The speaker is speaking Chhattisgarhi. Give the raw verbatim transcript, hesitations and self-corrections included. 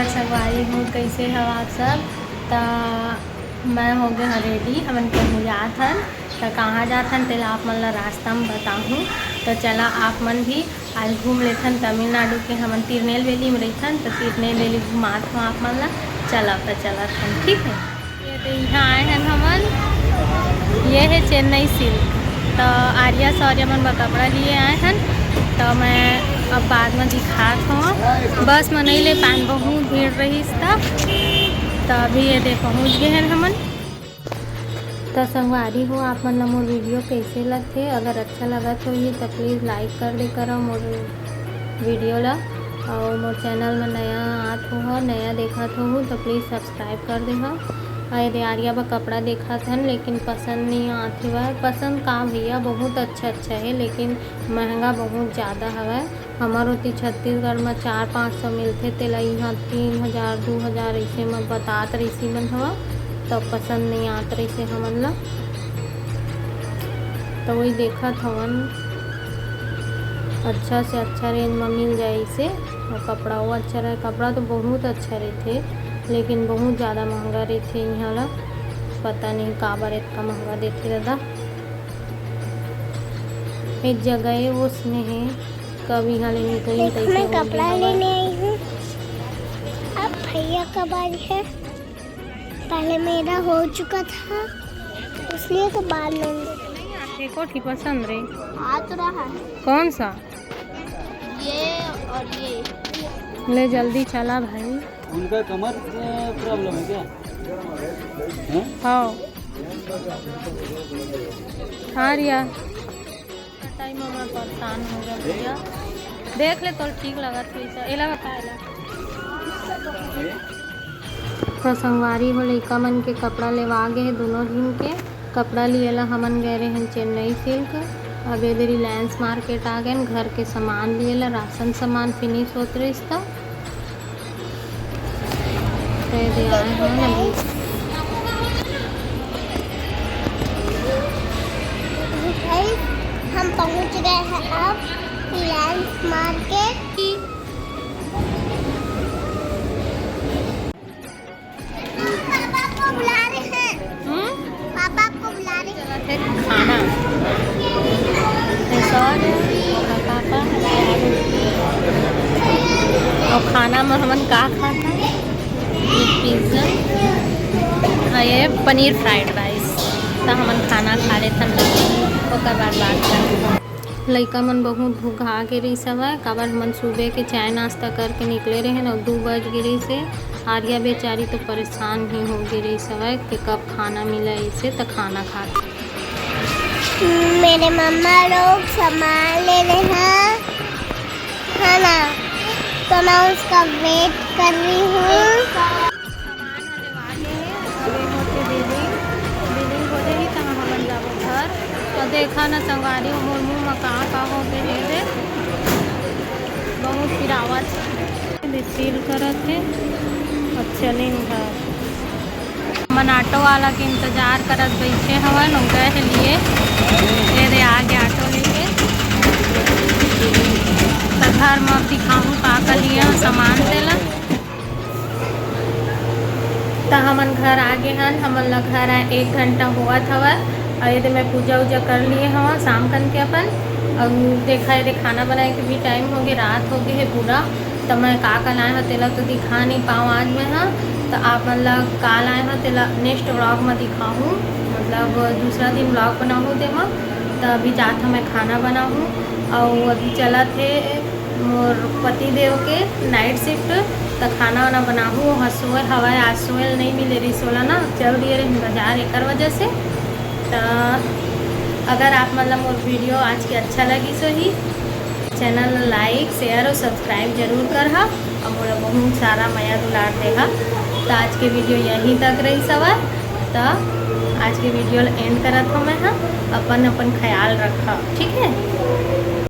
संगवारी हो, कैसे हो आप सब? त मैं हो गए हूँ रेडी, हमन कहूँ जात हन। त कहाँ जात हन, तेला आप मन ला रास्ता में बताहूँ। त चला, आप मन भी आज घूम लेथन तमिलनाडु के। हमन तिरनेलवेली में रहिथन, त तिरनेलवेली घुमात हूँ आप मन ला। चला, त चलत हन, ठीक है। ये दे, यहाँ आए हन हमन। ये है चेन्नई सिल्क। त आर्या शौर्य मन बर कपड़ा लिए आए हन। त मैं अब बाद में दिखात हूँ। बस में नहीं ले पाएन, बहुत भीड़ रहिस त। त अभी ये दे पहुँच गए हन हमन। त संगवारी हो, आप मन ला मोर वीडियो कैसे लगथे? अगर अच्छा लगत होही त प्लीज लाइक कर दे करो मोर वीडियो ला। और मोर चैनल में नया आत हो, नया देखत हो, त प्लीज सब्सक्राइब कर दे हो। अउ ये दे आर्या बर कपड़ा देखत हन, लेकिन पसंद नहीं आत हवय। पसंद का भैया, बहुत अच्छा अच्छा है, लेकिन महंगा बहुत ज़्यादा हवय। हमर ओती छत्तीसगढ़ म चार पाँच सौ मिलथे, तेला इहाँ तीन हजार, दू हजार अइसे म बतात रहिस मन हवय, त पसंद नइ आत रहिसे हमन ला। त वही देखत हवन, अच्छा से अच्छा रेंज म मिल जाए इसे। अउ कपड़ा वो अच्छा रहे, कपड़ा तो बहुत अच्छा रहिथे, लेकिन बहुत ज़्यादा महंगा रहिथे इहाँ ला। पता नहीं काबर इतना महंगा देथे दादा। एक जगह है वो उसमें है। कब यहाँ ले निकली, देख, कैसे मैं होगी कपड़ा हवा। लेने आई हूँ। अब भैया का बारी है, पहले मेरा हो चुका था, इसलिए तो बाद में। नहीं आते, कोठी पसंद रे। आ तो रहा है। कौन सा? ये और ये। ले जल्दी चला भाई। उनका कमर, अ, प्रॉब्लम है क्या? हैं? हाँ। हाँ रिया। टाइम में मैं परेशान हो गया भैया। देख ले, तो ठीक लगा था इसे। एला बता, एला। तो संगवारी हो, लइका मन के कपड़ा लेवा गे हे, दोनों झिन के। कपड़ा लिए ला हमन गए रहे चेन्नई सिल्क। अब ये दे रिलायंस मार्केट आ गए, घर के सामान लिए ला, राशन सामान फिनिश होत रहिस त। तो ये दे आए हैं अभी। Guys, हम पहुंच गए हैं अब रिलायंस मार्केट। पापा आपको बुला रहे हैं। हम्म? पापा आपको बुला रहे हैं। खाना। ऐसा और पापा। और खाना में हमन का खाता? ये पिज्ज़ा। हाँ, ये पनीर फ्राइड राइस। त हमन खाना खा लेथन, ओकर बाद बात करथन। लइका मन बहुत भुखा के रहिस हवय, काबर हमन सुबह के चाय नाश्ता करके निकले रहेन अउ दू बज गे रहिस हे। आर्या बेचारी तो परेशान ही हो गे रहिस हवय कि कब खाना मिला इसे, त खाना खात। मेरे मम्मा लोग सामान ले रहे हैं, है ना, तो मैं उसका वेट कर रही हूँ। सामान ह लेवा गे हे, अउ ये होथे बिलिंग, बिलिंग हो जाही, तहाँ हमन जाबो घर। अउ देखा न संगवारी हो, मोर मुँह म का का हो गे हे दे, बहुत पिरावत हे। सील करत हे, अब चलेन घर। हमन ऑटो वाला के इंतजार करत बइठे हवन, ओ गए हे लिए। ये दे आ गे ऑटो लेके। त घर म अब दिखाहूँ का का लिए हन सामान तेला। त हमन घर आ गे हन, हमन ला घर आए एक घंटा होवत हवय। अउ ये दे मैं पूजा उजा कर लिए हवं शाम कन के अपन। अउ देखा, ये दे खाना बनाए के भी टाइम हो गे, रात हो गे हे पूरा। त मैं का का लाए हव तेला तो दिखा नहीं पाऊँ आज मैं ह। त आप मन ला का लाए हव तेला नेक्स्ट व्लॉग म दिखाहूँ, मतलब दूसरा दिन व्लॉग बनाहूँ तेमा। त अभी जात हवं मैं खाना बनाहूँ। अउ अभी चलत हे मोर पति देव के नाइट शिफ्ट, त खाना वाना बनाहूँ। ओहा सोए हवय, आज सोए ल नइ मिले रहिस ओला ना, चल दिए रहिन बाजार, एकर वजह से। त अगर आप मन ला मोर वीडियो आज के अच्छा लगिस होही, चैनल ला लाइक, शेयर अउ सब्सक्राइब जरूर करहा, अउ मोला बहुत सारा मया दुलार देहा। त आज के वीडियो यहीं तक रहिस हवय। त आज के वीडियो ला एंड करत हवं मैं ह। अपन, अपन ख्याल रखा, ठीक है?